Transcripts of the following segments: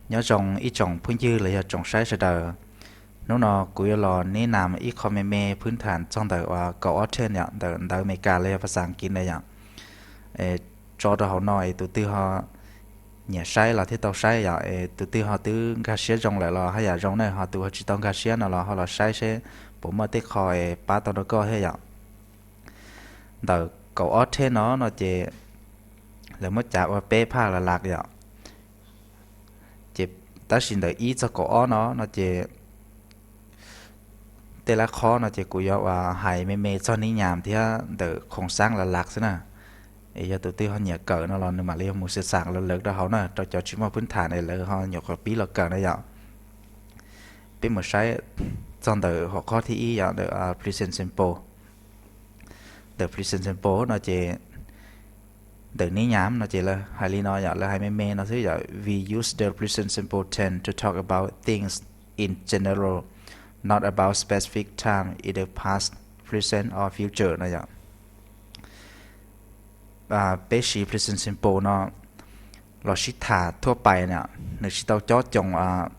Nyob zoo ib tsoom phooj ywg los yog tsoom saib sawv daws. Hnub no kuv yuav los neb nam ib qho me me phwb tham txog ntawm uas kaum ob thej yom, ntawm ntawv Amelikas los yog phas xas Askiv na yom. Tso rau hauv no es tus twg ho nyiam saib los thiaj tau saib yom, es tus twg ho twb nkag siab zoo lawm los haj yam zoo na, ho tus ho tsis tau nkag siab no los ho los saib seb puas muaj tej qho es pab tau rau koj thiab yom. Ntawm kaum ob thej no no ces lawv muab cav ua peb phaj las las yom. Ces tab sis ntawm ib txog kaum ob no no ces tej lab qhob no ces kuv yuav uas hais me me txog nib nyam thiab ntawm khoom xaab las las xwb na. Es yog tus twg ho nyiam kawm no los nws mam li yog mus xav xam lawv rau hauv na, rau cov tsis muaj phwb tham es lawv ho nyuam qhuav pib los kawm na yom. Peb mus saib txog ntawm hom qhob thib ib yom, ntawm present simple. Ntawm present simple no ces ntawm nib nyam no ces lawv hais li no yom, lawv hais me me no xwb yom: We use the present simple tense to talk about things in general, not about specific time, either past, present or future no yom. Peb siv present simple no los sib tham thuaj pais na, nws tsis tau cob coos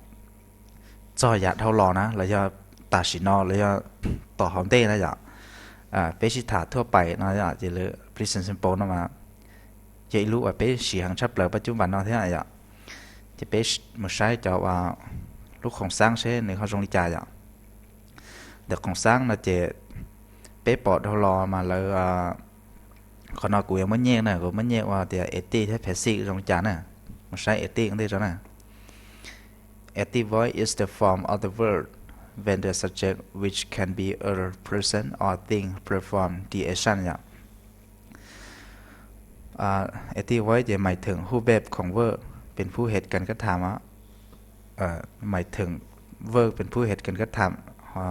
txog yam dhau los na los yog tam sim no los yog tom hauv ntej na yom. Peb sib tham thuaj pais no ces lawv present simple no mas yog ib lub uas peb siv heev tshaj plaws pab cub npas no thiab yom. Ces peb mus saib cov uas lub khoom xaab seb nws ho zoo li cas yom. Ntawm khoom xaab no ces peb pom dhau los mas lawv, qhov no kuv yuav muab nyej na, kuv muab nyej ua tias active thiab passive zoo li cas na. Mus saib active ntej tso na. Active voice is the form of the verb when the subject, which can be a person or thing, perform the action yom. Active voice ces หมายถึงรูปแบบของ verb เป็นผู้เหตุการกระทำ หมายถึง verb เป็นผู้เหตุการกระทำ ho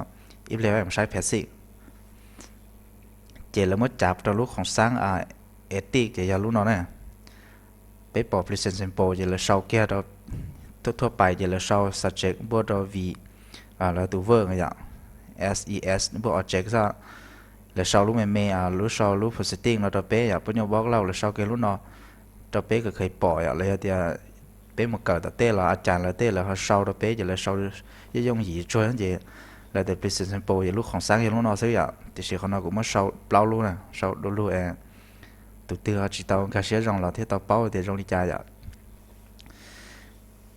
ib pliag mus saib passive. Ces lawv muab cav rau lub khoom xaab active ces yog lub no na. Peb pom present simple ces lawv sau kiag rau thuaj pais ces lawv sau subject npuaj rau V, lawv tus verb yom, S E S npuaj object xwb. Lawv sau lub me me, lub sau lub positive no rau peb yom, poj nyuj bob lauj, lawv sau kiag lub no rau peb kawm kheev pom yom. Los yog tias peb mus kawm tom tej los a cas lawv tej lawv ho sau rau peb ces lawv sau yooj yooj yim tsuag ces lawv tias present simple ces lub khoom xaab yog lub no xwb yom. Tiam sis qhov no kuv muab sau plaub lub na, sau du lug es tus twg ho tsis tau nkag siab zoo los thiaj tau paub tias zoo li cas yom.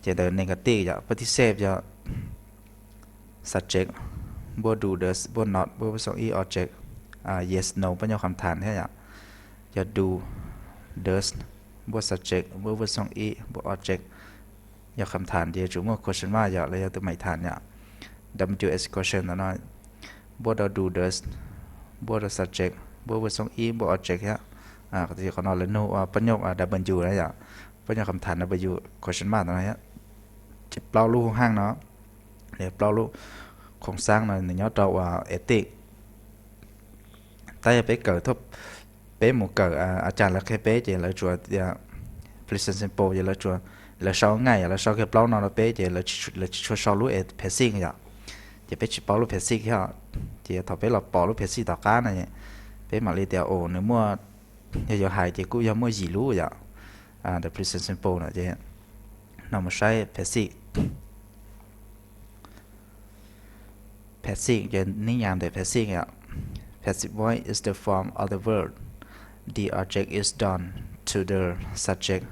Ces ntawm negative yom, pab thib xeb yog subject npuaj do, does, npuaj not, npuaj verb xoo ib object, yes, no, pab nyuj kham tham thiab yom. Yog do, does, npuaj subject, npuaj verb xoo ib, npuaj object, yog kham tham ces tsum muaj question mark yom, los yog tus หมายถาม yom. W S question no npuaj rau do, does, npuaj rau subject, npuaj verb xoo ib, npuaj object thiab. Qhov no lawv nug ua pab nyuj W na yom, pab nyuj kham tham W, question mark no thiab. Ces plaub lub hu haj no, plaub lub khoom xaab no nws nyob rau uas active. Tab yog peb kawm, peb mus kawm a cas lawv qhia peb ces lawv tsuas tias present simple ces lawv tsuas, lawv sau ngay yom, lawv sau kiag plaub no rau peb ces lawv tsis tshua sau lub passive yom. Ces peb tsis paub lub passive thiab. Ces thaum peb los pom lub passive tom qab no, peb mam li tias, o, nws muaj, yog yuav hais ces kuj yog muaj yim lub yom. Ntawm present simple no ces no mus saib passive. Passive ces nib nyam ntawm passive yom. Passive voice is the form of the verb the object is done to the subject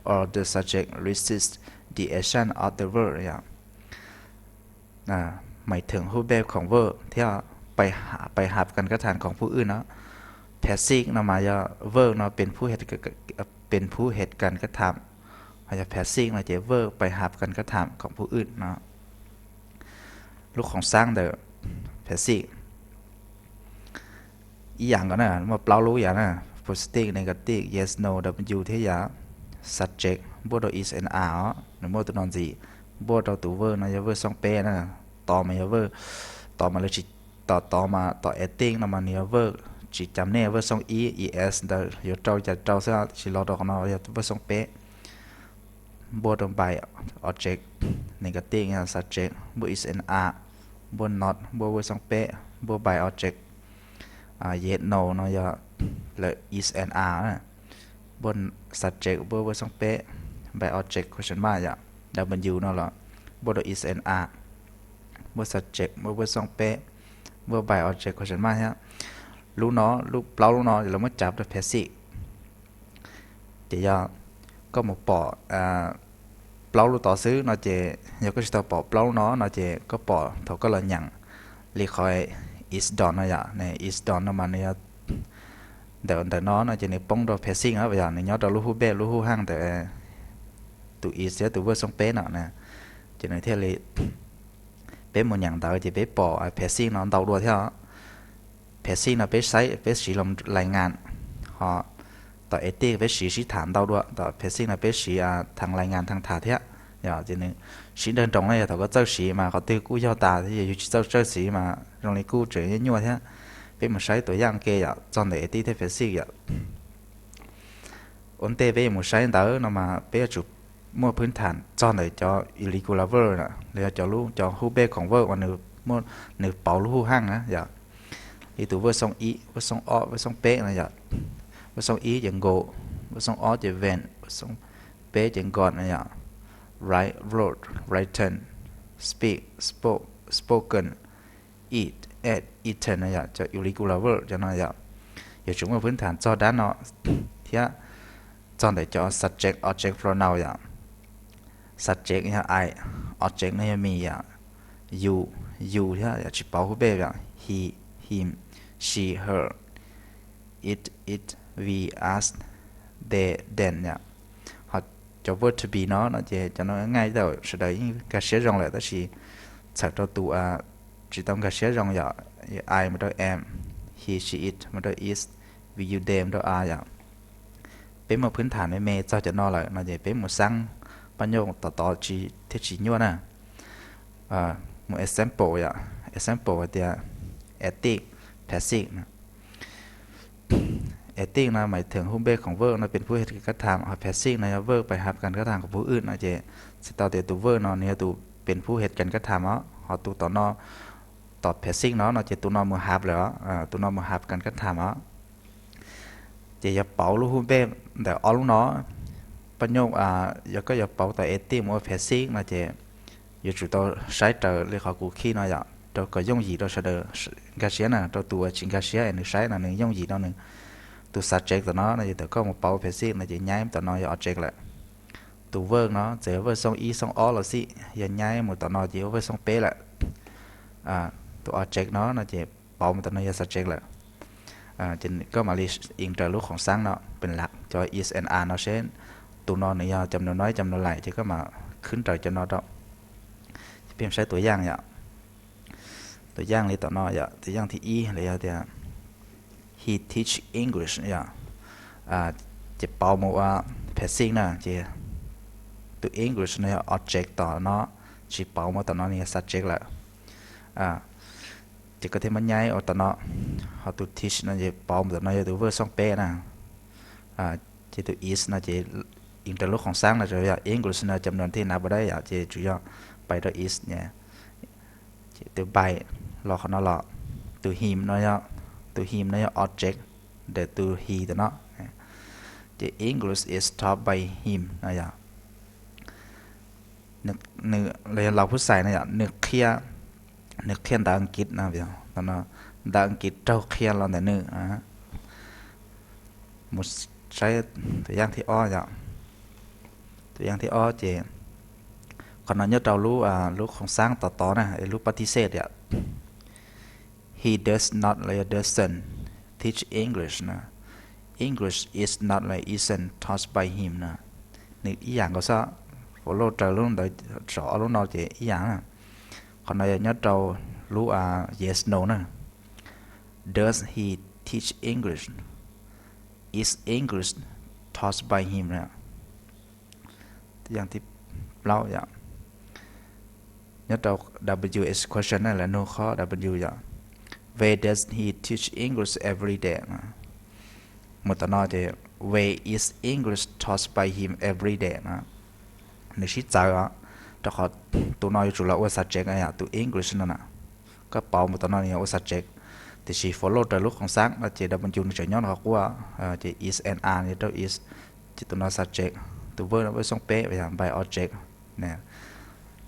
or the subject resists the action of the verb yom. หมายถึงรูปแบบของ verb ที่ไปหาไปหาการกระทำของผู้อื่น no. Passive no mas yog verb no เป็นผู้เหตุ เป็นผู้เหตุการกระทำ, ho yog passive no ces verb ไปหาการกระทำของผู้อื่น no. Lub khoom xaab ntawm passive ib yam nkaus na, muaj plaub lub yam na, positive, negative, yes, no, W thiab yam subject npuaj rau is and are os, nws muaj tus no ntxiv, npuaj rau tus verb no yog verb xoo peb na, tod mas yog verb, tod mas lawv tsis, tod tod mas tom active no mas nws yog verb tsis cam nej, verb xoo ib, es ntawd yuav rau cas rau xwb, tsis los rau qhov no yog verb xoo peb. Npuaj rau by object, negative yog subject, npuaj is and are, npuaj not, npuaj verb xoo peb, npuaj by object, yes, no no yog lawv is and are, npuaj subject, npuaj verb xoo peb, by object question mark yom. W no los npuaj rau is and are, npuaj subject, npuaj verb xoob peb, npuaj by object question mark thiab. Lub no, lub plaub lub no lawv muab cav rau passive. Ces yog koj mus pom plaub lub tod xwb no ces, yog koj tsis tau pom plaub lub no no ces koj pom thaum koj los nyeem li qhov is done no yom, is done no mas nws yog ntawm, ntawm no no ces nws poob rau passive no, yog nws nyob rau lub hub peb lub hub haj ntawm tus is thiab tus verb xoob peb no na, ces nws thiaj li, peb mus nyeem ntawv ces peb pom passive no ntau dua thiab. Passive no peb saib peb siv los lais ngas, ho tom active peb siv sib tham ntau dua, tom passive no peb siv thav lais ngas thav thiab. Yog ces nws siv nrawg nroos na, yog thaum koj txawj siv mas qhov twg kuj yog tas, yog yus tsis txawj txawj siv mas zoo li kuj tseem nyuaj nyuaj thiab. Peb mus saib tus yaj ke yom, txog ntawm active thiab passive yom. Ua ntej peb yuav mus saib ntawv no mas peb yuav tsum muaj phwb tham txog ntawm cov irregular verb na, los yog cov lub, cov hub peb khoom verb uas nws muaj, nws pauv lub hub haj na yom. Li tus verb xoob ib, verb xoob ob, verb xoob peb no yom. Verb xoob ib ces go, verb xoob ob ces went, verb xoob peb ces gone no yom. Write, wrote, written, speak, spoke, spoken, eat, ate, eaten no yom, cov irregular verb cov no yom. Yuav tsum muaj phwb tham txog dab no thiab txog ntawm cov subject object pronoun yom. Subject yog I, object no yog me yom. You, you thiab yom, tsis pauv hub peb yom. He, him, she, her, it, it, we, us, they, them yom. Ho cov verb to be no no ces cov no nyaj tau sawv daws yeej nkag siab zoo lawm tab sis txhawm rau tus tsis tau nkag siab zoo yom. I mus rau am, he, she, it mus rau is, we, you, they mus rau are yom. Peb muaj phwb tham me me txog cov no lawm no ces peb mus xaab paj nyuj tom tod thiaj tsis nyuaj na. Mus example yom, example hais tias active, passive. Active no mas theem hub peb khoom verb no pem phub hej kas kab tham, ho passive no yog verb pem hab kas kab tham khoom phub wj no ces txhais tau tias tus verb no nws yog tus pem phub hej kas kab tham os, ho tus tom no, tom passive no no ces tus no mus hab lawm os, tus no mus hab kas kab tham os. Ces yog pauv lub hub peb ntawm ob lub no, paj nyuj, yog koj yuav pauv tom active mus ua passive no ces yuav tsum tau saib raws li qhov kuv khij no yom, rau kom yooj yim rau sawv daws nkag siab na, rau tus uas tsis nkag siab es nws saib no nws yooj yim rau nws. Tus subject tom no no yog thaum koj mus pauv passive no ces nyaib tom no yog object lawm. Tus verb no txawm yog verb xoob ib xoob ob los xij, yog nyaib mus tom no ces yog verb xoob peb lawm. Tus object no no ces pauv mus tom no yog subject lawm. Ces koj mam li ib raws lub khoom xaab no pem lam cov is and are no seb tus no nws yog cov num no cov num laim ces koj mam khwb raws cov no rau. Peb saib tus yaaj yom. Tus yaaj li tom no yom, tus yaaj thib ib los yog tias he teach English yom, ces pauv mus ua passive na ces tus English no yog object tom no, tsis pauv mus tom no nws yog subject lawm. Ces koj thiaj muab nyaib ua tom no, ho tus teach no ces pauv mus tom no yog tus verb xoob peb na. Ces tus is no ces ib raws lub khoom xaab no yog English no cov num thij nav pov dab yom, ces tsuas yog pais rau is. Ces tus by los qhov no los, tus him no yog, tus him no yog object ntawm tus he tom no. Ces English is taught by him no yog nws, los yog Laus Phub Xais no yom, nws qhia, nws qhia ntawv Askiv no, ntawv Askiv raug qhia los ntawm nws. Mus saib tus yaaj thib ob yom. Tus yaaj thib ob ces qhov no nyob rau lub, lub khoom xaab tom tod na, lub pab thib xej yom. He does not los yog doesn't teach English no. English is not los isn't taught by him no. Nws ib yam nkaus xwb, follow raws lub ntawd, saum ob lub no ces ib yam. Qhov no yog nyob rau lub yes no na. Does he teach English? Is English taught by him? Yaaj thib plaub yom, nyob rau W H question na, lawv nug qhov W yom. Where does he teach English every day? Mus tom no ces where is English taught by him every day no. Nws sib txawv os, rau qhov tus no yuav tsum los ua subject yom, tus English no na. Koj pauv mus tom no nws yog ua subject, tiam sis follow raws lub khoom xaab no ces W nws tseem nyob rau qhov quaj, ces is and are nws rau is, ces tus no subject, tus verb no verb xoob peb yog by object.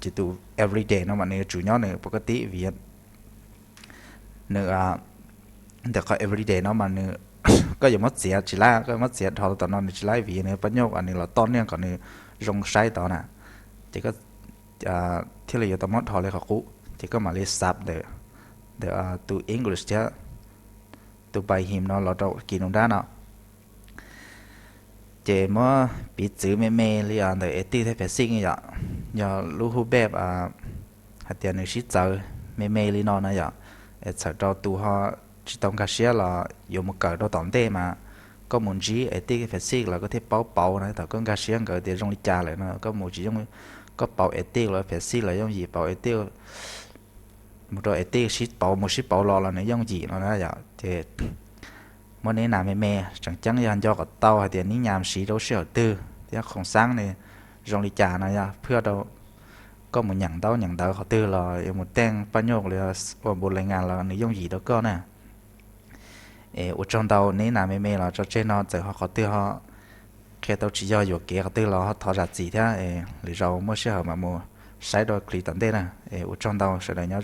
Ces tus everyday no mas nws yuav tsum nyob nws pov ka tib vim nws ntawm qhov everyday no mas nws, koj yuav muab txiav tsis laib, koj yuav muab txiav dhos tom no nws tsis laib vim nws pab nyuj nws los toj niaj kom nws zoo saib tod na. Ces thiaj li yuav tau muab dhos li qhov qub ces koj mam li xav ntawm, ntawm tus English thiab tus by him no los rau kis nus nrab no. Ces muab piv txwv me me li ntawm ethics thiab physics yom, yog lub hub peb hais tias nws sib txawv me me li no na yom, es txhawm rau tus ho tsis tau nkag siab los yuav mus kawm rau tom ntej mas koj mus ntsib ethics thiab physics los koj thiaj paub pauv na. Thaum koj nkag siab nkawd tias zoo li cas lawm no koj mus tsis yooj, koj pauv ethics los physics los yooj yim, pauv ethics mus rau ethics sib pauv mus sib pauv los los nws yooj yim no na yom. Ces muab neb nas me me, tseem ceeb yog nco kom tau hais tias neb nyas siv rau sij hawm twg thiab khoom xaab ne zoo li cas no yog phwj rau koj mus nyeem ntaub nyeem ntawv qhov twg los yuav mus teej paj nyuj li ua npu le ngas los nws yooj yim rau koj na. Es ua tsaug ntau neb nas me me los tso tseg no, txawm ho qhov twg ho qhia tau tsis yog yuam kev qhov twg los ho thov zam txim thiab, lwm zaus muaj sij hawm mam mus saib rau clip tom ntej na. Es ua tsaug ntau sawv daws nyob